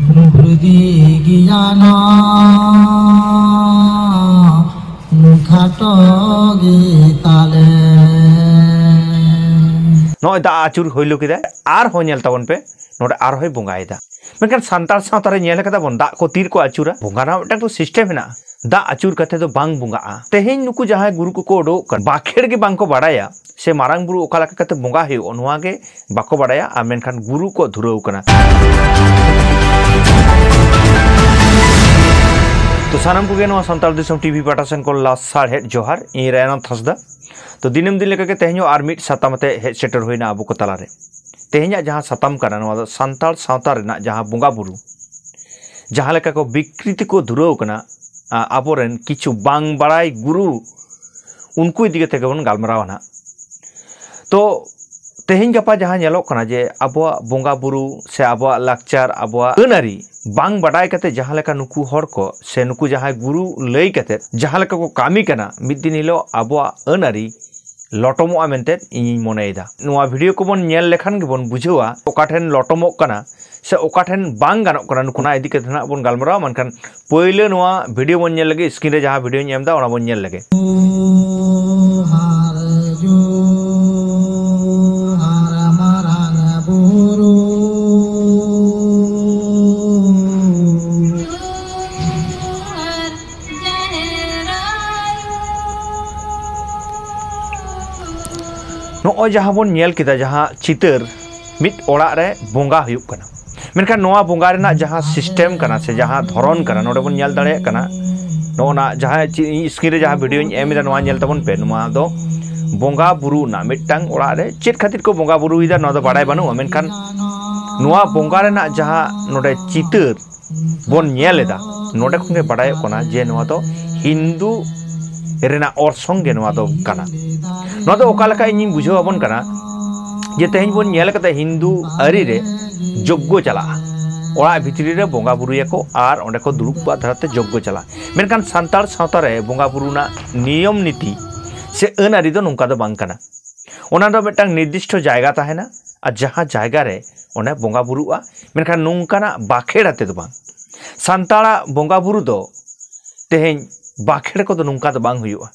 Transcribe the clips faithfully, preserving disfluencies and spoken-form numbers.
ᱵᱩᱫᱷᱤ ᱜᱮᱭᱟᱱ ᱠᱷᱟᱴᱚ ᱜᱮᱛᱟᱞᱮ᱾ ᱱᱚᱜᱼᱚᱭ ᱫᱟᱜ ᱟᱹᱪᱩᱨ ᱦᱩᱭᱞᱩ ᱠᱮᱫᱟᱭ, ᱟᱨᱦᱚᱸ ᱧᱮᱞ ᱛᱟᱵᱚᱱ ᱯᱮ, ᱱᱚᱰᱮ ᱟᱨᱦᱚᱸᱭ ᱵᱚᱸᱜᱟᱭᱮᱫᱟ᱾ ᱢᱮᱱᱠᱷᱟᱱ ᱥᱟᱱᱛᱟᱲ ᱥᱟᱶᱛᱟ ᱨᱮ ᱧᱮᱞ ᱠᱟᱫᱟ ᱵᱚᱱ, ᱫᱟᱜ ᱠᱚ ᱛᱤ ᱨᱮᱠᱚ ᱟᱹᱪᱩᱨᱟ? ᱵᱚᱸᱜᱟ ᱨᱮᱱᱟᱜ ᱢᱤᱫᱴᱟᱝ ᱛᱚ system ᱦᱮᱱᱟᱜᱼᱟ᱾ ᱫᱟᱜ ᱟᱹᱪᱩᱨ ᱠᱟᱛᱮ ᱫᱚ ᱵᱟᱝ ᱵᱚᱸᱜᱟᱜᱼᱟ᱾ ᱛᱮᱦᱮᱧ ᱱᱩᱠᱩ ᱡᱟᱦᱟᱸᱭ ᱜᱩᱨᱩ ᱠᱚᱠᱚ ᱩᱰᱩᱠᱚᱜ ᱠᱟᱱᱟ, ᱵᱟᱠᱷᱮᱲ ᱜᱮ ᱵᱟᱝ ᱠᱚ ᱵᱟᱲᱟᱭᱟ ᱥᱮ ᱢᱟᱨᱟᱝ ᱵᱩᱨᱩ ᱚᱠᱟ ᱞᱮᱠᱟ ᱠᱟᱛᱮ ᱵᱚᱸᱜᱟ ᱦᱩᱭᱩᱜᱼᱟ, ᱱᱚᱣᱟ ᱜᱮ ᱵᱟᱠᱚ ᱵᱟᱲᱟᱭᱟ᱾ ᱟᱨ ᱢᱮᱱᱠᱷᱟᱱ ᱜᱩᱨᱩ ᱠᱚ ᱫᱷᱩᱨᱟᱹᱣ ᱠᱟᱱᱟ᱾ ᱛᱚ ᱥᱟᱱᱟᱢ ᱠᱚᱜᱮ ᱱᱚᱣᱟ ᱥᱟᱱᱛᱟᱲ ᱫᱤᱥᱚᱢ ᱴᱤᱵᱷᱤ ᱯᱟᱦᱴᱟ ᱥᱮᱱ ᱠᱷᱚᱱ ᱞᱟᱥᱟᱲᱦᱮᱫ ᱡᱚᱦᱟᱨ᱾ ᱤᱧ ᱨᱟᱭᱱᱟᱛᱷ ᱦᱟᱸᱥᱫᱟ᱾ ᱛᱚ ᱫᱤᱱᱟᱹᱢ ᱫᱤᱱ ᱞᱮᱠᱟᱜᱮ ᱛᱮᱦᱮᱧ ᱦᱚᱸ ᱟᱨ ᱢᱤᱫ ᱥᱟᱛᱟᱢ ᱟᱛᱮ ᱦᱮᱡ ᱥᱮᱴᱮᱨ ᱦᱩᱭᱱᱟ ᱟᱵᱚ ᱠᱚ ᱛᱟᱞᱟᱨᱮ᱾ ᱛᱮᱦᱮᱧᱟᱜ ᱡᱟᱦᱟᱸ ᱥᱟᱛᱟᱢ ᱠᱟᱱᱟ, ᱱᱚᱣᱟ ᱫᱚ ᱥᱟᱱᱛᱟᱲ ᱥᱟᱶᱛᱟ ᱨᱮᱱᱟᱜ ᱡᱟᱦᱟᱸ ᱵᱚᱸᱜᱟ ᱵᱩᱨᱩ, ᱡᱟᱦᱟᱸ ᱞᱮᱠᱟ ᱠᱚ ᱵᱤᱠᱨᱤᱛᱤ ᱠᱚ ᱫᱷᱩᱨᱟᱹᱣ ᱠᱟᱱᱟ, ᱟ, ᱟᱵᱚᱨᱮᱱ ᱠᱤᱪᱷᱩ ᱵᱟᱝ ᱵᱟᱲᱟᱭ ᱜᱩᱨᱩ, ᱩᱱᱠᱩ ᱤᱫᱤ ᱠᱟᱛᱮ ᱜᱮᱵᱚᱱ ᱜᱟᱞᱢᱟᱨᱟᱣᱟ ᱱᱟᱦᱟᱜ᱾ ᱛᱚ ᱛᱮᱦᱮᱧ ᱜᱟᱯᱟ ᱡᱟᱦᱟᱸ ᱧᱮᱞᱚᱜ ᱠᱟᱱᱟ ᱡᱮ ᱟᱵᱚᱣᱟᱜ ᱵᱚᱸᱜᱟ ᱵᱩᱨᱩ ᱥᱮ ᱟᱵᱚᱣᱟᱜ ᱞᱟᱠᱪᱟᱨ, ᱟᱵᱚᱣᱟᱜ ᱟᱹᱱ ᱟᱹᱨᱤ ᱵᱟᱝ ᱵᱟᱰᱟᱭ ᱠᱟᱛᱮ ᱡᱟᱦᱟᱸ ᱞᱮᱠᱟ ᱱᱩᱠᱩ ᱦᱚᱲ ᱠᱚ ᱥᱮ ᱱᱩᱠᱩ ᱡᱟᱦᱟᱸᱭ ᱜᱩᱨᱩ ᱞᱟᱹᱭ ᱠᱟᱛᱮ ᱡᱟᱦᱟᱸ ᱞᱮᱠᱟ ᱠᱚ ᱠᱟᱹᱢᱤ ᱠᱟᱱᱟ, ᱢᱤᱫ ᱫᱤᱱ ᱦᱤᱞᱳᱜ ᱟᱵᱚᱣᱟᱜ ᱟᱹᱱ ᱟᱹᱨᱤ ᱞᱚᱴᱚᱢᱚᱜᱼᱟ ᱢᱮᱱᱛᱮ ᱤᱧᱤᱧ ᱢᱚᱱᱮᱭᱮᱫᱟ᱾ ᱱᱚᱣᱟ ᱵᱷᱤᱰᱤᱭᱳ ᱠᱚᱵᱚᱱ ᱧᱮᱞ ᱞᱮᱠᱷᱟᱱ ᱜᱮᱵᱚᱱ ᱵᱩᱡᱷᱟᱹᱣᱟ ᱚᱠᱟ ᱴᱷᱮᱱ ᱞᱚᱴᱚᱢᱚᱜ ᱠᱟᱱᱟ ᱥᱮ ᱚᱠᱟ ᱴᱷᱮᱱ ᱵᱟᱝ ᱜᱟᱱᱚᱜ ᱠᱟᱱᱟ, ᱱᱩᱠᱩ ᱚᱱᱟ ᱤᱫᱤ ᱠᱟᱛᱮ ᱱᱟᱜ ᱵᱚᱱ ᱜᱟᱞᱢᱟᱨᱟᱣᱟ᱾ ᱢᱮᱱᱠᱷᱟᱱ ᱯᱳᱭᱞᱳ ᱱᱚᱣᱟ ᱵᱷᱤᱰᱤᱭᱳ ᱵᱚᱱ ᱧᱮᱞ ᱞᱮᱜᱮ, screen ᱨᱮ ᱡᱟᱦᱟᱸ ᱵᱷᱤᱰᱤᱭᱳᱧ ᱮᱢ ᱮᱫᱟ, ᱚᱱᱟ ᱵᱚᱱ ᱧᱮᱞ ᱞᱮᱜᱮ᱾ ᱡᱚᱦᱟᱨ, ᱡᱚᱦᱟᱨ ᱢᱟᱨᱟᱝ ᱵᱩᱨᱩ᱾ ᱱᱚᱜᱼᱚᱭ ᱡᱟᱦᱟᱸ ᱵᱚᱱ ᱧᱮᱞ ᱠᱮᱫᱟ, ᱡᱟᱦᱟᱸ ᱪᱤᱛᱟᱹᱨ, ᱢᱤᱫ ᱚᱲᱟᱜ ᱨᱮ ᱵᱚᱸᱜᱟ ᱦᱩᱭᱩᱜ ᱠᱟᱱᱟ, ᱢᱮᱱᱠᱷᱟᱱ ᱱᱚᱣᱟ ᱵᱚᱸᱜᱟ ᱨᱮᱱᱟᱜ ᱡᱟᱦᱟᱸ system ᱠᱟᱱᱟ ᱥᱮ ᱡᱟᱦᱟᱸ ᱫᱷᱚᱨᱚᱱ ᱠᱟᱱᱟ, ᱱᱚᱰᱮ ᱵᱚᱱ ᱧᱮᱞ ᱫᱟᱲᱮᱭᱟᱜ ᱠᱟᱱᱟ, ᱱᱚᱜᱼᱚ ᱱᱟ ᱡᱟᱦᱟᱸ ᱪᱤ-, screen ᱨᱮ ᱡᱟᱦᱟᱸ ᱵᱷᱤᱰᱤᱭᱳᱧ ᱮᱢ ᱮᱫᱟ, ᱱᱚᱣᱟ ᱧᱮᱞ ᱛᱟᱵᱚᱱ ᱯᱮ᱾ ᱱᱚᱣᱟ ᱫᱚ ᱵᱚᱸᱜᱟ ᱵᱩᱨᱩ ᱨᱮᱱᱟᱜ ᱢᱤᱫᱴᱟᱝ ᱚᱲᱟᱜ ᱨᱮ ᱪᱮᱫ ᱠᱷᱟᱹᱛᱤᱨ ᱠᱚ ᱵᱚᱸᱜᱟ ᱵᱩᱨᱩᱭᱮᱫᱟ, ᱱᱚᱣᱟ ᱫᱚ ᱵᱟᱲᱟᱭ ᱵᱟᱹᱱᱩᱜᱼᱟ, ᱢᱮᱱᱠᱷᱟᱱ ᱱᱚᱣᱟ ᱵᱚᱸᱜᱟ ᱨᱮᱱᱟᱜ ᱡᱟᱦᱟᱸ ᱱᱚᱰᱮ ᱪᱤᱛᱟᱹᱨ ᱵᱚᱱ ᱧᱮᱞ ᱮᱫᱟ, ᱱᱚᱰᱮ ᱠᱷᱚᱱ ᱜᱮ ᱵᱟᱲᱟᱭᱚᱜ ᱠᱟᱱᱟ ᱡᱮ ᱱᱚᱣᱟ ᱫᱚ ᱦᱤᱱᱫᱩ ᱨᱮᱱᱟᱜ ᱚᱨᱥᱚᱝ ᱜᱮ ᱱᱚᱣᱟ ᱫᱚ ᱠᱟᱱᱟ᱾ ᱱᱚᱣᱟ ᱫᱚ ᱚᱠᱟ ᱞᱮᱠᱟ ᱤᱧᱤᱧ ᱵᱩᱡᱷᱟᱹᱣ ᱟᱵᱚᱱ ᱠᱟᱱᱟ ᱡᱮ ᱛᱮᱦᱮᱧ ᱵᱚᱱ ᱧᱮᱞ ᱠᱟᱫᱟ ᱦᱤᱱᱫᱩ ᱟᱹᱨᱤ ᱨᱮ ᱡᱚᱜᱽᱜᱚ ᱪᱟᱞᱟᱜᱼᱟ, ᱚᱲᱟᱜ ᱵᱷᱤᱛᱨᱤ ᱨᱮ ᱵᱚᱸᱜᱟ ᱵᱩᱨᱩᱭᱟᱠᱚ ᱟᱨ ᱚᱸᱰᱮ ᱠᱚ ᱫᱩᱲᱩᱵ ᱠᱚᱜᱼᱟ, ᱫᱷᱟᱨᱟᱛᱮ ᱡᱚᱜᱽᱜᱚ ᱪᱟᱞᱟᱜᱼᱟ᱾ ᱢᱮᱱᱠᱷᱟᱱ ᱥᱟᱱᱛᱟᱲ ᱥᱟᱶᱛᱟ ᱨᱮ ᱵᱚᱸᱜᱟ ᱵᱩᱨᱩ ᱨᱮᱱᱟᱜ ᱱᱤᱭᱚᱢ ᱱᱤᱛᱤ ᱥᱮ ᱟᱹᱱ ᱟᱹᱨᱤ ᱫᱚ ᱱᱚᱝᱠᱟ ᱫᱚ ᱵᱟᱝ ᱠᱟᱱᱟ᱾ ᱚᱱᱟ ᱫᱚ ᱢᱤᱫᱴᱟᱝ ᱱᱤᱨᱫᱤᱥᱴᱚ ᱡᱟᱭᱜᱟ ᱛᱟᱦᱮᱱᱟ ᱟᱨ ᱡᱟᱦᱟᱸ ᱡᱟᱭᱜᱟ ᱨᱮ ᱚᱸᱰᱮ ᱵᱚᱸᱜᱟ ᱵᱩᱨᱩᱜᱼᱟ, ᱢᱮᱱᱠᱷᱟᱱ ᱱᱚᱝᱠᱟᱱᱟᱜ ᱵᱟᱠᱷᱮᱲ ᱟᱛᱮ ᱫᱚ ᱵᱟᱝ᱾ ᱥᱟᱱᱛᱟᱲᱟᱜ ᱵᱚᱸᱜᱟ ᱵᱩᱨᱩ ᱫᱚ ᱛᱮᱦᱮᱧ ᱵᱟᱠᱷᱮᱲ ᱠᱚᱫᱚ ᱱᱚᱝᱠᱟ ᱫᱚ ᱵᱟᱝ ᱦᱩᱭᱩᱜᱼᱟ᱾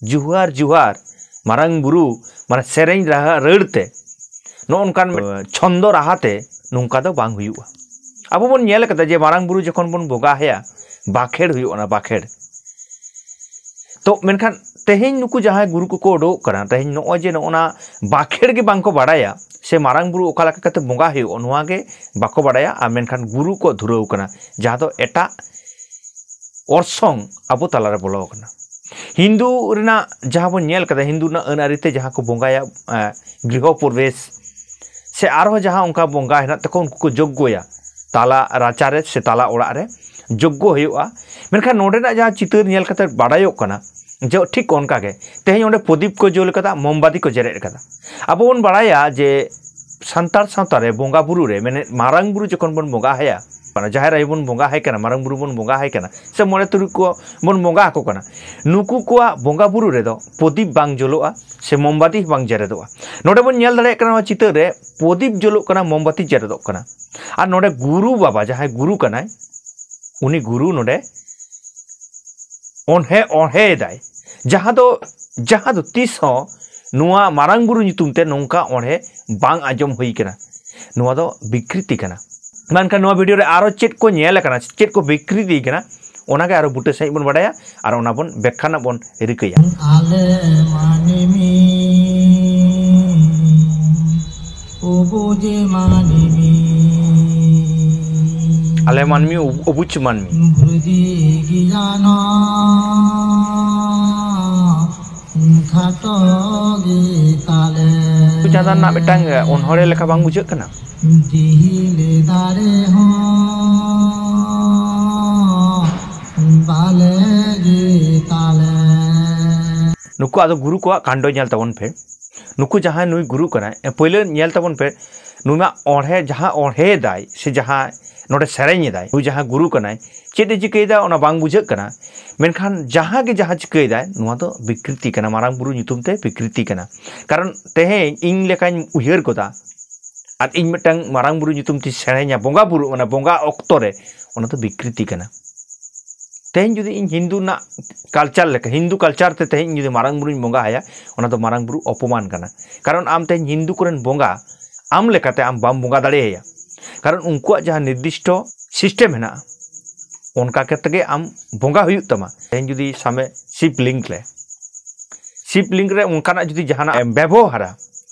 ᱡᱩᱦᱟᱨ ᱡᱩᱦᱟᱨ ᱢᱟᱨᱟᱝ ᱵᱩᱨᱩ, ᱢᱟᱱᱮ ᱥᱮᱨᱮᱧ ᱨᱟᱦᱟ ᱨᱟᱹᱲ ᱛᱮ, ᱱᱚᱜᱼᱚ ᱱᱚᱝᱠᱟᱱ ᱪᱷᱚᱱᱫᱚ ᱨᱟᱦᱟ ᱛᱮ ᱱᱚᱝᱠᱟ ᱫᱚ ᱵᱟᱝ ᱦᱩᱭᱩᱜᱼᱟ᱾ ᱟᱵᱚ ᱵᱚᱱ ᱧᱮᱞ ᱠᱟᱫᱟ ᱡᱮ ᱢᱟᱨᱟᱝ ᱵᱩᱨᱩ ᱡᱚᱠᱷᱚᱱ ᱵᱚᱱ ᱵᱚᱸᱜᱟ ᱟᱭᱟ, ᱵᱟᱠᱷᱮᱲ ᱦᱩᱭᱩᱜᱼᱟ, ᱚᱱᱟ ᱵᱟᱠᱷᱮᱲ᱾ ᱛᱚ ᱢᱮᱱᱠᱷᱟᱱ ᱛᱮᱦᱮᱧ ᱱᱩᱠᱩ ᱡᱟᱦᱟᱸᱭ ᱜᱩᱨᱩ ᱠᱚᱠᱚ ᱩᱰᱩᱠᱚᱜ ᱠᱟᱱᱟ, ᱛᱮᱦᱮᱧ ᱱᱚᱜᱼᱚᱭ ᱡᱮ ᱱᱚᱜᱼᱚ ᱱᱟ ᱵᱟᱠᱷᱮᱲ ᱜᱮ ᱵᱟᱝ ᱠᱚ ᱵᱟᱲᱟᱭᱟ, ᱥᱮ ᱢᱟᱨᱟᱝ ᱵᱩᱨᱩ ᱚᱠᱟ ᱞᱮᱠᱟ ᱠᱟᱛᱮ ᱵᱚᱸᱜᱟ ᱦᱩᱭᱩᱜᱼᱟ, ᱱᱚᱣᱟ ᱜᱮ ᱵᱟᱠᱚ ᱵᱟᱲᱟᱭᱟ᱾ ᱟᱨ ᱢᱮᱱᱠᱷᱟᱱ ᱜᱩᱨᱩ ᱠᱚ ᱫᱷᱩᱨᱟᱹᱣ ᱠᱟᱱᱟ, ᱡᱟᱦᱟᱸ ᱫᱚ ᱮᱴᱟᱜ ᱚᱨᱥᱚᱝ ᱟᱵᱚ ᱛᱟᱞᱟᱨᱮ ᱵᱚᱞᱚ ᱟᱠᱟᱱᱟ᱾ ᱦᱤᱱᱫᱩ ᱨᱮᱱᱟᱜ ᱡᱟᱦᱟᱸ ᱵᱚᱱ ᱧᱮᱞ ᱠᱟᱫᱟ, ᱦᱤᱱᱫᱩ ᱨᱮᱱᱟᱜ ᱟᱹᱱ ᱟᱹᱨᱤ ᱛᱮ ᱡᱟᱦᱟᱸ ᱠᱚ ᱵᱚᱸᱜᱟᱭᱟ, ᱮ, ᱜᱨᱤᱦᱚ ᱯᱨᱚᱵᱮᱥ ᱥᱮ ᱟᱨᱦᱚᱸ ᱡᱟᱦᱟᱸ ᱚᱱᱠᱟ ᱵᱚᱸᱜᱟ ᱦᱮᱱᱟᱜ ᱛᱟᱠᱚ, ᱩᱱᱠᱩ ᱠᱚ ᱡᱚᱜᱽᱜᱚᱭᱟ, ᱛᱟᱞᱟ ᱨᱟᱪᱟᱨᱮ ᱥᱮ ᱛᱟᱞᱟ ᱚᱲᱟᱜ ᱨᱮ ᱡᱚᱜᱽᱜᱚ ᱦᱩᱭᱩᱜᱼᱟ᱾ ᱢᱮᱱᱠᱷᱟᱱ ᱱᱚᱸᱰᱮᱱᱟᱜ ᱡᱟᱦᱟᱸ ᱪᱤᱛᱟᱹᱨ ᱧᱮᱞ ᱠᱟᱛᱮ ᱵᱟᱰᱟᱭᱚᱜ ᱠᱟᱱᱟ ᱡᱮ ᱴᱷᱤᱠ ᱚᱱᱠᱟ ᱜᱮ ᱛᱮᱦᱮᱧ ᱚᱸᱰᱮ ᱯᱨᱚᱫᱤᱯ ᱠᱚ ᱡᱩᱞ ᱠᱟᱫᱟ, ᱢᱳᱢᱵᱟᱛᱤ ᱠᱚ ᱡᱮᱨᱮᱫ ᱠᱟᱫᱟ᱾ ᱟᱵᱚ ᱵᱚᱱ ᱵᱟᱲᱟᱭᱟ ᱡᱮ ᱥᱟᱱᱛᱟᱲ ᱥᱟᱶᱛᱟ ᱨᱮ ᱵᱚᱸᱜᱟ ᱵᱩᱨᱩ ᱨᱮ, ᱢᱮᱱᱮᱫ ᱢᱟᱨᱟᱝ ᱵᱩᱨᱩ ᱡᱚᱠᱷᱚᱱ ᱵᱚᱱ ᱵᱚᱸᱜᱟ ᱟᱭᱟ, ᱢᱟᱱᱮ ᱡᱟᱦᱮᱨ ᱟᱭᱳ ᱵᱚᱱ ᱵᱚᱸᱜᱟ ᱟᱭ ᱠᱟᱱᱟ, ᱢᱟᱨᱟᱝ ᱵᱩᱨᱩ ᱵᱚᱱ ᱵᱚᱸᱜᱟ ᱟᱭ ᱠᱟᱱᱟ, ᱥᱮ ᱢᱚᱬᱮ ᱛᱩᱨᱩᱭ ᱠᱚ ᱵᱚᱱ ᱵᱚᱸᱜᱟ ᱟᱠᱚ ᱠᱟᱱᱟ, ᱱᱩᱠᱩ ᱠᱚᱣᱟᱜ ᱵᱚᱸᱜᱟ ᱵᱩᱨᱩ ᱨᱮᱫᱚ ᱯᱨᱚᱫᱤᱯ ᱵᱟᱝ ᱡᱩᱞᱩᱜᱼᱟ ᱥᱮ ᱢᱳᱢᱵᱟᱛᱤ ᱵᱟᱝ ᱡᱮᱨᱮᱫᱚᱜᱼᱟ᱾ ᱱᱚᱰᱮ ᱵᱚᱱ ᱧᱮᱞ ᱫᱟᱲᱮᱭᱟᱜ ᱠᱟᱱᱟ, ᱱᱚᱣᱟ ᱪᱤᱛᱟᱹᱨ ᱨᱮ ᱯᱨᱚᱫᱤᱯ ᱡᱩᱞᱩᱜ ᱠᱟᱱᱟ, ᱢᱳᱢᱵᱟᱛᱤ ᱡᱮᱨᱮᱫᱚᱜ ᱠᱟᱱᱟ᱾ ᱟᱨ ᱱᱚᱰᱮ ᱜᱩᱨᱩ ᱵᱟᱵᱟ, ᱡᱟᱦᱟᱸᱭ ᱜᱩᱨᱩ ᱠᱟᱱᱟᱭ, ᱩᱱᱤ ᱜᱩᱨᱩ ᱱᱚᱰᱮ ᱚᱬᱦᱮ ᱚᱬᱦᱮᱭᱮᱫᱟᱭ, ᱡᱟᱦᱟᱸ ᱫᱚ, ᱡᱟᱦᱟᱸ ᱫᱚ ᱛᱤᱥ ᱦᱚᱸ ᱱᱚᱣᱟ ᱢᱟᱨᱟᱝ ᱵᱩᱨᱩ ᱧᱩᱛᱩᱢ ᱛᱮ ᱱᱚᱝᱠᱟ ᱚᱬᱦᱮ ᱵᱟᱝ ᱟᱸᱡᱚᱢ ᱦᱩᱭ ᱠᱟᱱᱟ᱾ ᱱᱚᱣᱟ ᱫᱚ ᱵᱤᱠᱨᱤᱛᱤ ᱠᱟᱱᱟ᱾ ᱢᱮᱱᱠᱷᱟᱱ ᱱᱚᱣᱟ ᱵᱷᱤᱰᱤᱭᱳ ᱨᱮ ᱟᱨᱚ ᱪᱮᱫ ᱠᱚ ᱧᱮᱞ ᱟᱠᱟᱱᱟ, ᱪᱮᱫ ᱠᱚ ᱵᱤᱠᱨᱤᱛᱤ ᱠᱟᱱᱟ, ᱚᱱᱟᱜᱮ ᱟᱨᱚ ᱵᱩᱴᱟᱹ ᱥᱟᱺᱦᱤᱡ ᱵᱚᱱ ᱵᱟᱰᱟᱭᱟ ᱟᱨ ᱚᱱᱟ ᱵᱚᱱ ᱵᱮᱠᱠᱷᱟᱱᱟᱜ ᱵᱚᱱ ᱨᱤᱠᱟᱹᱭᱟ᱾ ᱟᱞᱮ ᱢᱟᱹᱱᱢᱤ ᱚᱵᱩᱡ ᱢᱟᱹᱱᱢᱤ᱾ ᱟᱞᱮ ᱢᱟᱹᱱᱢᱤ ᱚᱵ-, ᱚᱵᱩᱡ ᱢᱟᱹᱱᱢᱤ᱾ ᱵᱩᱫᱷᱤ ᱜᱮᱭᱟᱱ ᱠᱷᱟᱴᱚ ᱜᱮᱛᱟᱞᱮ᱾ ᱪᱟᱸᱫᱟᱱ ᱨᱮᱱᱟᱜ ᱢᱤᱫᱴᱟᱝ ᱚᱱᱚᱬᱦᱮ ᱞᱮᱠᱟ ᱵᱟᱝ ᱵᱩᱡᱷᱟᱹᱜ ᱠᱟᱱᱟ? ᱫᱤᱦᱤᱞ ᱫᱟᱨᱮ ᱦᱚᱸ ᱵᱟᱞᱮ ᱜᱮᱛᱟᱞᱮ᱾ ᱱᱩᱠᱩ ᱟᱫᱚ ᱜᱩᱨᱩ ᱠᱚᱣᱟᱜ ᱠᱟᱱᱰᱚ ᱧᱮᱞ ᱛᱟᱵᱚᱱ ᱯᱮ᱾ ᱱᱩᱠᱩ ᱡᱟᱦᱟᱸᱭ ᱱᱩᱭ ᱜᱩᱨᱩ ᱠᱟᱱᱟᱭ, ᱮ, ᱯᱳᱭᱞᱳ ᱧᱮᱞ ᱛᱟᱵᱚᱱ ᱯᱮ, ᱱᱩᱭ ᱢᱟ ᱚᱬᱦᱮ, ᱡᱟᱦᱟᱸ ᱚᱬᱦᱮᱭᱮᱫᱟᱭ ᱥᱮ ᱡᱟᱦᱟᱸ ᱱᱚᱰᱮ ᱥᱮᱨᱮᱧ ᱮᱫᱟᱭ, ᱱᱩᱭ ᱡᱟᱦᱟᱸ ᱜᱩᱨᱩ ᱠᱟᱱᱟᱭ, ᱪᱮᱫ ᱮ ᱪᱤᱠᱟᱹᱭᱮᱫᱟ ᱚᱱᱟ ᱵᱟᱝ ᱵᱩᱡᱷᱟᱹᱜ ᱠᱟᱱᱟ᱾ ᱢᱮᱱᱠᱷᱟᱱ ᱡᱟᱦᱟᱸ ᱜᱮ ᱡᱟᱦᱟᱸ ᱪᱤᱠᱟᱹᱭᱮᱫᱟᱭ, ᱱᱚᱣᱟ ᱫᱚ ᱵᱤᱠᱨᱤᱛᱤ ᱠᱟᱱᱟ, ᱢᱟᱨᱟᱝ ᱵᱩᱨᱩ ᱧᱩᱛᱩᱢ ᱛᱮ ᱵᱤᱠᱨᱤᱛᱤ ᱠᱟᱱᱟ᱾ ᱠᱟᱨᱚᱱ ᱛᱮᱦᱮᱧ ᱤᱧ ᱞᱮᱠᱟᱧ ᱩᱭᱦᱟᱹᱨ ᱜᱚᱫᱟ, ᱟᱨ ᱤᱧ ᱢᱤᱫᱴᱟᱝ ᱢᱟᱨᱟᱝ ᱵᱩᱨᱩ ᱧᱩᱛᱩᱢ ᱛᱤᱧ ᱥᱮᱨᱮᱧᱟ ᱵᱚᱸᱜᱟ ᱵᱩᱨᱩ, ᱚᱱᱟ ᱵᱚᱸᱜᱟ ᱚᱠᱛᱚ ᱨᱮ, ᱚᱱᱟ ᱫᱚ ᱵᱤᱠᱨᱤᱛᱤ ᱠᱟᱱᱟ᱾ ᱛᱮᱦᱮᱧ ᱡᱩᱫᱤ ᱤᱧ ᱦᱤᱱᱫᱩ ᱨᱮᱱᱟᱜ ᱠᱟᱞᱪᱟᱨ ᱞᱮᱠᱟ, ᱦᱤᱱᱫᱩ ᱠᱟᱞᱪᱟᱨ ᱛᱮ ᱛᱮᱦᱮᱧ ᱡᱩᱫᱤ ᱢᱟᱨᱟᱝ ᱵᱩᱨᱩᱧ ᱵᱚᱸᱜᱟ ᱟᱭᱟ, ᱚᱱᱟ ᱫᱚ ᱢᱟᱨᱟᱝ ᱵᱩᱨᱩ ᱚᱯᱚᱢᱟᱱ ᱠᱟᱱᱟ᱾ ᱠᱟᱨᱚᱱ ᱟᱢ ᱛᱮᱦᱮᱧ ᱦᱤᱱᱫᱩ ᱠᱚᱨᱮᱱ ᱵᱚᱸᱜᱟ ᱟᱢ ᱞᱮᱠᱟᱛᱮ ᱟᱢ ᱵᱟᱢ ᱵᱚᱸᱜᱟ ᱫᱟᱲᱮ ᱟᱭᱟ᱾ ᱠᱟᱨᱚᱱ ᱩᱱᱠᱩᱣᱟᱜ ᱡᱟᱦᱟᱸ ᱱᱤᱨᱫᱤᱥᱴᱚ ᱥᱤᱥᱴᱮᱢ ᱦᱮᱱᱟᱜᱼᱟ, ᱚᱱᱠᱟ ᱠᱟᱛᱮ ᱜᱮ ᱟᱢ ᱵᱚᱸᱜᱟ ᱦᱩᱭᱩᱜ ᱛᱟᱢᱟ᱾ ᱛᱮᱦᱮᱧ ᱡᱩᱫᱤ ᱥᱟᱢᱮ ᱥᱤᱵᱽ ᱞᱤᱝᱜᱽ ᱨᱮ, ᱥᱤᱵᱽ ᱞᱤᱝᱜᱽ ᱨᱮ ᱚᱱᱠᱟᱱᱟᱜ ᱡᱩᱫᱤ ᱡᱟᱦᱟᱱᱟᱜ ᱮᱢ ᱵᱮᱵᱚᱦᱟᱨᱟ,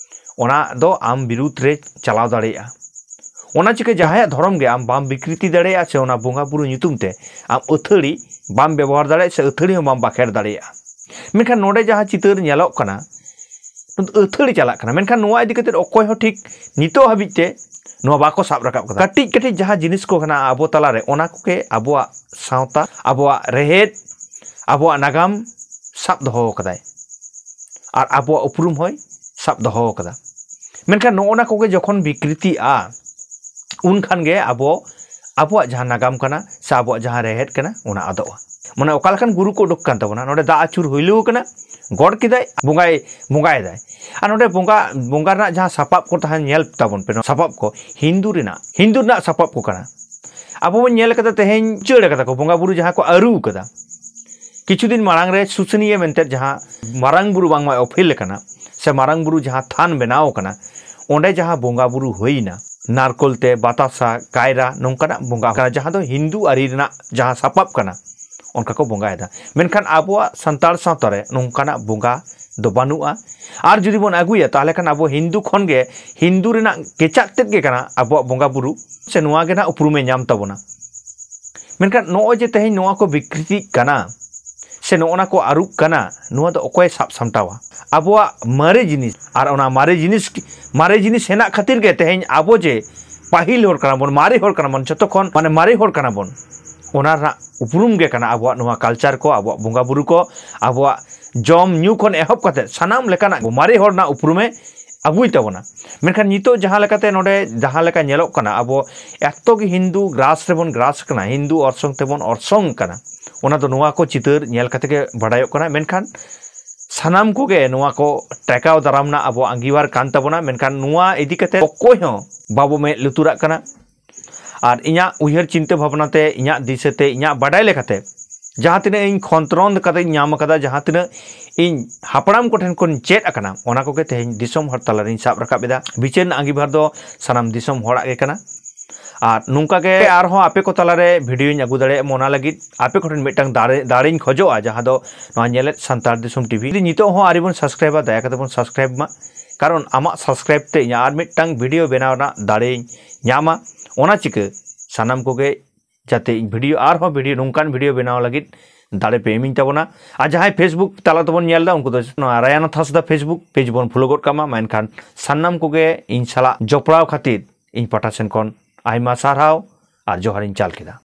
ᱚᱱᱟ ᱫᱚ ᱟᱢ ᱵᱤᱨᱩᱫᱽ ᱨᱮ ᱪᱟᱞᱟᱣ ᱫᱟᱲᱮᱭᱟᱜᱼᱟ᱾ ᱚᱱᱟ ᱪᱤᱠᱟᱹ ᱡᱟᱦᱟᱸᱭᱟᱜ ᱫᱷᱚᱨᱚᱢ ᱜᱮ ᱟᱢ ᱵᱟᱢ ᱵᱤᱠᱨᱤᱛᱤ ᱫᱟᱲᱮᱭᱟᱜᱼᱟ, ᱥᱮ ᱚᱱᱟ ᱵᱚᱸᱜᱟ ᱵᱩᱨᱩ ᱧᱩᱛᱩᱢ ᱛᱮ ᱟᱢ ᱟᱹᱛᱷᱟᱹᱲᱤ ᱵᱟᱢ ᱵᱮᱵᱚᱦᱟᱨ ᱫᱟᱲᱮᱭᱟᱜᱼᱟ, ᱥᱮ ᱟᱹᱛᱷᱟᱹᱲᱤ ᱦᱚᱸ ᱵᱟᱢ ᱵᱟᱠᱷᱮᱲ ᱫᱟᱲᱮᱭᱟᱜᱼᱟ᱾ ᱢᱮᱱᱠᱷᱟᱱ ᱱᱚᱰᱮ ᱡᱟᱦᱟᱸ ᱪᱤᱛᱟᱹᱨ ᱧᱮᱞᱚᱜ ᱠᱟᱱᱟ, ᱟᱹᱛᱷᱟᱹᱲᱤ ᱪᱟᱞᱟᱜ ᱠᱟᱱᱟ᱾ ᱢᱮᱱᱠᱷᱟᱱ ᱱᱚᱣᱟ ᱤᱫᱤ ᱠᱟᱛᱮ ᱚᱠᱚᱭ ᱦᱚᱸ ᱴᱷᱤᱠ ᱱᱤᱛᱚᱜ ᱦᱟᱹᱵᱤᱡ ᱛᱮ ᱱᱚᱣᱟ ᱵᱟᱠᱚ ᱥᱟᱵ ᱨᱟᱠᱟᱵ ᱠᱟᱫᱟ᱾ ᱠᱟᱹᱴᱤᱡ ᱠᱟᱹᱴᱤᱡ ᱡᱟᱦᱟᱸ ᱡᱤᱱᱤᱥ ᱠᱚ ᱠᱟᱱᱟ ᱟᱵᱚ ᱛᱟᱞᱟᱨᱮ, ᱚᱱᱟ ᱠᱚᱜᱮ ᱟᱵᱚᱣᱟᱜ ᱥᱟᱶᱛᱟ, ᱟᱵᱚᱣᱟᱜ ᱨᱮᱦᱮᱫ, ᱟᱵᱚᱣᱟᱜ ᱱᱟᱜᱟᱢ ᱥᱟᱵ ᱫᱚᱦᱚ ᱠᱟᱫᱟᱭ᱾ ᱟᱨ ᱟᱵᱚᱣᱟᱜ ᱩᱯᱨᱩᱢ ᱦᱚᱸᱭ ᱥᱟᱵ ᱫᱚᱦᱚ ᱠᱟᱫᱟ᱾ ᱢᱮᱱᱠᱷᱟᱱ ᱱᱚᱜᱼᱚ ᱱᱟ ᱠᱚᱜᱮ ᱡᱚᱠᱷᱚᱱ ᱵᱤᱠᱨᱤᱛᱤᱜᱼᱟ, ᱩᱱᱠᱷᱟᱱ ᱜᱮ ᱟᱵᱚ, ᱟᱵᱚᱣᱟᱜ ᱡᱟᱦᱟᱸ ᱱᱟᱜᱟᱢ ᱠᱟᱱᱟ ᱥᱮ ᱟᱵᱚᱣᱟᱜ ᱡᱟᱦᱟᱸ ᱨᱮᱦᱮᱫ ᱠᱟᱱᱟ, ᱚᱱᱟ ᱟᱫᱚᱜᱼᱟ᱾ ᱢᱟᱱᱮ ᱚᱠᱟ ᱞᱮᱠᱟᱱ ᱜᱩᱨᱩ ᱠᱚ ᱩᱰᱩᱠ ᱠᱟᱱ ᱛᱟᱵᱚᱱᱟ, ᱱᱚᱰᱮ ᱫᱟᱜ ᱟᱹᱪᱩᱨ ᱦᱩᱭᱞᱩ ᱠᱟᱱᱟ, ᱜᱚᱰ ᱠᱮᱫᱟᱭ, ᱵᱚᱸᱜᱟᱭ, ᱵᱚᱸᱜᱟᱭᱮᱫᱟᱭ᱾ ᱟᱨ ᱱᱚᱰᱮ ᱵᱚᱸᱜᱟ, ᱵᱚᱸᱜᱟ ᱨᱮᱱᱟᱜ ᱡᱟᱦᱟᱸ ᱥᱟᱯᱟᱵ ᱠᱚ ᱛᱟᱦᱮᱸ, ᱧᱮᱞ ᱛᱟᱵᱚᱱ ᱯᱮ, ᱱᱚᱣᱟ ᱥᱟᱯᱟᱵ ᱠᱚ ᱦᱤᱱᱫᱩ ᱨᱮᱱᱟᱜ, ᱦᱤᱱᱫᱩ ᱨᱮᱱᱟᱜ ᱥᱟᱯᱟᱵ ᱠᱚ ᱠᱟᱱᱟ᱾ ᱟᱵᱚ ᱵᱚᱱ ᱧᱮᱞ ᱠᱟᱫᱟ, ᱛᱮᱦᱮᱧ ᱩᱪᱟᱹᱲ ᱠᱟᱫᱟ ᱠᱚ, ᱵᱚᱸᱜᱟ ᱵᱩᱨᱩ ᱡᱟᱦᱟᱸ ᱠᱚ ᱟᱹᱨᱩ ᱠᱟᱫᱟ᱾ ᱠᱤᱪᱷᱩ ᱫᱤᱱ ᱢᱟᱲᱟᱝ ᱨᱮ ᱥᱩᱥᱩᱱᱤᱭᱟᱹ ᱢᱮᱱᱛᱮ ᱡᱟᱦᱟᱸ ᱢᱟᱨᱟᱝ ᱵᱩᱨᱩ ᱵᱟᱝᱢᱟ ᱚᱯᱷᱤᱞ ᱠᱟᱱᱟ, ᱥᱮ ᱢᱟᱨᱟᱝ ᱵᱩᱨᱩ ᱡᱟᱦᱟᱸ ᱛᱷᱟᱱ ᱵᱮᱱᱟᱣ ᱠᱟᱱᱟ, ᱚᱸᱰᱮ ᱡᱟᱦᱟᱸ ᱵᱚᱸᱜᱟ ᱵᱩᱨᱩ ᱦᱩᱭᱱᱟ, ᱱᱟᱨᱠᱳᱞ ᱛᱮ, ᱵᱟᱛᱟᱥᱟ, ᱠᱟᱭᱨᱟ, ᱱᱚᱝᱠᱟᱱᱟᱜ ᱵᱚᱸᱜᱟ ᱠᱟᱱᱟ, ᱡᱟᱦᱟᱸ ᱫᱚ ᱦᱤᱱᱫᱩ ᱟᱹᱨᱤ ᱨᱮᱱᱟᱜ ᱡᱟᱦᱟᱸ ᱥᱟᱯᱟᱵ ᱠᱟᱱᱟ, ᱚᱱᱠᱟ ᱠᱚ ᱵᱚᱸᱜᱟᱭᱮᱫᱟ᱾ ᱢᱮᱱᱠᱷᱟᱱ ᱟᱵᱚᱣᱟᱜ ᱥᱟᱱᱛᱟᱲ ᱥᱟᱶᱛᱟ ᱨᱮ ᱱᱚᱝᱠᱟᱱᱟᱜ ᱵᱚᱸᱜᱟ ᱫᱚ ᱵᱟᱹᱱᱩᱜᱼᱟ᱾ ᱟᱨ ᱡᱩᱫᱤ ᱵᱚᱱ ᱟᱹᱜᱩᱭᱟ, ᱛᱟᱦᱚᱞᱮ ᱠᱷᱟᱱ ᱟᱵᱚ ᱦᱤᱱᱫᱩ ᱠᱷᱚᱱ ᱜᱮ, ᱦᱤᱱᱫᱩ ᱨᱮᱱᱟᱜ ᱠᱮᱪᱟᱜ ᱛᱮᱫ ᱜᱮ ᱠᱟᱱᱟ ᱟᱵᱚᱣᱟᱜ ᱵᱚᱸᱜᱟ ᱵᱩᱨᱩ, ᱥᱮ ᱱᱚᱣᱟ ᱜᱮ ᱱᱟᱜ ᱩᱯᱨᱩᱢᱮ ᱧᱟᱢ ᱛᱟᱵᱚᱱᱟ᱾ ᱢᱮᱱᱠᱷᱟᱱ ᱱᱚᱜᱼᱚᱭ ᱡᱮ ᱛᱮᱦᱮᱧ ᱱᱚᱣᱟ ᱠᱚ ᱵᱤᱠᱨᱤᱛᱤᱜ ᱠᱟᱱᱟ, ᱥᱮ ᱱᱚᱜᱼᱚ ᱱᱟ ᱠᱚ ᱟᱹᱨᱩᱜ ᱠᱟᱱᱟ, ᱱᱚᱣᱟ ᱫᱚ ᱚᱠᱚᱭ ᱥᱟᱵ ᱥᱟᱢᱴᱟᱣᱟ? ᱟᱵᱚᱣᱟᱜ ᱢᱟᱨᱮ ᱡᱤᱱᱤᱥ, ᱟᱨ ᱚᱱᱟ ᱢᱟᱨᱮ ᱡᱤᱱᱤᱥ, ᱢᱟᱨᱮ ᱡᱤᱱᱤᱥ ᱦᱮᱱᱟᱜ ᱠᱷᱟᱹᱛᱤᱨ ᱜᱮ ᱛᱮᱦᱮᱧ ᱟᱵᱚ ᱡᱮ ᱯᱟᱹᱦᱤᱞ ᱦᱚᱲ ᱠᱟᱱᱟ ᱵᱚᱱ, ᱢᱟᱨᱮ ᱦᱚᱲ ᱠᱟᱱᱟ ᱵᱚᱱ, ᱡᱚᱛᱚ ᱠᱷᱚᱱ ᱢᱟᱱᱮ ᱢᱟᱨᱮ ᱦᱚᱲ ᱠᱟᱱᱟ ᱵᱚᱱ, ᱚᱱᱟ ᱨᱮᱱᱟᱜ ᱩᱯᱨᱩᱢ ᱜᱮ ᱠᱟᱱᱟ ᱟᱵᱚᱣᱟᱜ ᱱᱚᱣᱟ ᱠᱟᱞᱪᱟᱨ ᱠᱚ, ᱟᱵᱚᱣᱟᱜ ᱵᱚᱸᱜᱟ ᱵᱩᱨᱩ ᱠᱚ, ᱟᱵᱚᱣᱟᱜ ᱡᱚᱢ ᱧᱩ ᱠᱷᱚᱱ ᱮᱦᱚᱵ ᱠᱟᱛᱮ ᱥᱟᱱᱟᱢ ᱞᱮᱠᱟᱱᱟᱜ ᱢᱟᱨᱮ ᱦᱚᱲ ᱨᱮᱱᱟᱜ ᱩᱯᱨᱩᱢᱮ ᱟᱹᱜᱩᱭ ᱛᱟᱵᱚᱱᱟ᱾ ᱢᱮᱱᱠᱷᱟᱱ ᱱᱤᱛᱚᱜ ᱡᱟᱦᱟᱸ ᱞᱮᱠᱟᱛᱮ ᱱᱚᱰᱮ ᱡᱟᱦᱟᱸ ᱞᱮᱠᱟ ᱧᱮᱞᱚᱜ ᱠᱟᱱᱟ, ᱟᱵᱚ ᱮᱛᱚ ᱜᱮ ᱦᱤᱱᱫᱩ ᱜᱨᱟᱥ ᱨᱮᱵᱚᱱ ᱜᱨᱟᱥ ᱠᱟᱱᱟ, ᱦᱤᱱᱫᱩ ᱚᱨᱥᱚᱝ ᱛᱮᱵᱚᱱ ᱚᱨᱥᱚᱝ ᱠᱟᱱᱟ, ᱚᱱᱟ ᱫᱚ ᱱᱚᱣᱟ ᱠᱚ ᱪᱤᱛᱟᱹᱨ ᱧᱮᱞ ᱠᱟᱛᱮ ᱜᱮ ᱵᱟᱰᱟᱭᱚᱜ ᱠᱟᱱᱟ᱾ ᱢᱮᱱᱠᱷᱟᱱ ᱥᱟᱱᱟᱢ ᱠᱚᱜᱮ ᱱᱚᱣᱟ ᱠᱚ ᱴᱮᱠᱟᱣ ᱫᱟᱨᱟᱢ ᱨᱮᱱᱟᱜ ᱟᱵᱚᱣᱟᱜ ᱟᱸᱜᱤᱵᱷᱟᱨ ᱠᱟᱱ ᱛᱟᱵᱚᱱᱟ, ᱢᱮᱱᱠᱷᱟᱱ ᱱᱚᱣᱟ ᱤᱫᱤ ᱠᱟᱛᱮ ᱚᱠᱚᱭ ᱦᱚᱸ ᱵᱟᱵᱚ ᱢᱮᱫ ᱞᱩᱛᱩᱨᱟᱜ ᱠᱟᱱᱟ᱾ ᱟᱨ ᱤᱧᱟᱹᱜ ᱩᱭᱦᱟᱹᱨ ᱪᱤᱱᱛᱟᱹ ᱵᱷᱟᱵᱽᱱᱟ ᱛᱮ, ᱤᱧᱟᱹᱜ ᱫᱤᱥᱟᱹ ᱛᱮ, ᱤᱧᱟᱹᱜ ᱵᱟᱰᱟᱭ ᱞᱮᱠᱟᱛᱮ, ᱡᱟᱦᱟᱸ ᱛᱤᱱᱟᱹᱜ ᱤᱧ ᱠᱷᱚᱸᱫᱽᱨᱚᱸᱫᱽ ᱠᱟᱛᱮᱧ ᱧᱟᱢ ᱟᱠᱟᱫᱟ, ᱡᱟᱦᱟᱸ ᱛᱤᱱᱟᱹᱜ ᱤᱧ ᱦᱟᱯᱲᱟᱢ ᱠᱚᱴᱷᱮᱱ ᱠᱷᱚᱱ ᱪᱮᱫ ᱟᱠᱟᱱᱟ, ᱚᱱᱟ ᱠᱚᱜᱮ ᱛᱮᱦᱮᱧ ᱫᱤᱥᱚᱢ ᱦᱚᱲ ᱛᱟᱞᱟᱨᱤᱧ ᱥᱟᱵ ᱨᱟᱠᱟᱵ ᱮᱫᱟ᱾ ᱵᱤᱪᱟᱹᱨ ᱨᱮᱱᱟᱜ ᱟᱸᱜᱤᱵᱷᱟᱨ ᱫᱚ ᱥᱟᱱᱟᱢ ᱫᱤᱥᱚᱢ ᱦᱚᱲᱟᱜ ᱜᱮ ᱠᱟᱱᱟ᱾ ᱟᱨ ᱱᱚᱝᱠᱟ ᱜᱮ ᱟᱨᱦᱚᱸ ᱟᱯᱮ ᱠᱚ ᱛᱟᱞᱟᱨᱮ ᱵᱷᱤᱰᱤᱭᱳᱧ ᱟᱹᱜᱩ ᱫᱟᱲᱮᱭᱟᱜ ᱢᱟ, ᱚᱱᱟ ᱞᱟᱹᱜᱤᱫ ᱟᱯᱮ ᱠᱚᱴᱷᱮᱱ ᱢᱤᱫᱴᱟᱝ ᱫᱟᱲᱮ, ᱫᱟᱲᱮᱧ ᱠᱷᱚᱡᱚᱜᱼᱟ, ᱡᱟᱦᱟᱸ ᱫᱚ ᱱᱚᱣᱟ ᱧᱮᱞᱮᱫ ᱥᱟᱱᱛᱟᱲ ᱫᱤᱥᱚᱢ ᱴᱤᱵᱷᱤ᱾ ᱡᱩᱫᱤ ᱱᱤᱛᱚᱜ ᱦᱚᱸ ᱟᱹᱣᱨᱤ ᱵᱚᱱ ᱥᱟᱵᱥᱠᱨᱟᱭᱤᱵᱟ, ᱫᱟᱭᱟ ᱠᱟᱛᱮ ᱵᱚᱱ ᱥᱟᱵᱥᱠᱨᱟᱭᱤᱵ ᱢᱟ, ᱠᱟᱨᱚᱱ ᱟᱢᱟᱜ ᱥᱟᱵᱥᱠᱨᱟᱭᱤᱵ ᱛᱮ ᱤᱧᱟᱹᱜ ᱟᱨ ᱢᱤᱫᱴᱟᱝ ᱵᱷᱤᱰᱤᱭᱳ ᱵᱮᱱᱟᱣ ᱨᱮᱱᱟᱜ ᱫᱟᱲᱮᱧ ᱧᱟᱢᱟ᱾ ᱚᱱᱟ ᱪᱤᱠᱟᱹ ᱥᱟᱱᱟᱢ ᱠᱚᱜᱮ ᱡᱟᱛᱮ ᱤᱧ ᱵᱷᱤᱰᱤᱭᱳ, ᱟᱨᱦᱚᱸ ᱵᱷᱤᱰᱤᱭᱳ, ᱱᱚᱝᱠᱟᱱ ᱵᱷᱤᱰᱤᱭᱳ ᱵᱮᱱᱟᱣ ᱞᱟᱹᱜᱤᱫ ᱫᱟᱲᱮ ᱯᱮ ᱤᱢᱟᱹᱧ ᱛᱟᱵᱚᱱᱟ᱾ ᱟᱨ ᱡᱟᱦᱟᱸᱭ ᱯᱷᱮᱥᱵᱩᱠ ᱛᱟᱞᱟ ᱛᱮᱵᱚᱱ ᱧᱮᱞ ᱮᱫᱟ, ᱩᱱᱠᱩ ᱫᱚ ᱱᱚᱣᱟ ᱨᱟᱭᱟᱱᱟᱛᱷ ᱦᱟᱸᱥᱫᱟ ᱯᱷᱮᱥᱵᱩᱠ ᱯᱮᱡᱽ ᱵᱚᱱ ᱯᱷᱚᱞᱳ ᱜᱚᱫ ᱠᱟᱜ ᱢᱟ᱾ ᱢᱮᱱᱠᱷᱟᱱ ᱥᱟᱱᱟᱢ ᱠᱚᱜᱮ ᱤᱧ ᱥᱟᱞᱟᱜ ᱡᱚᱯᱲᱟᱣ ᱠᱷᱟᱹᱛᱤᱨ ᱤᱧ ᱯᱟᱦᱴᱟ ᱥᱮᱱ ᱠᱷᱚᱱ ᱟᱭᱢᱟ ᱥᱟᱨᱦᱟᱣ ᱟᱨ ᱡᱚᱦᱟᱨᱤᱧ ᱪᱟᱞ ᱠᱮᱫᱟ᱾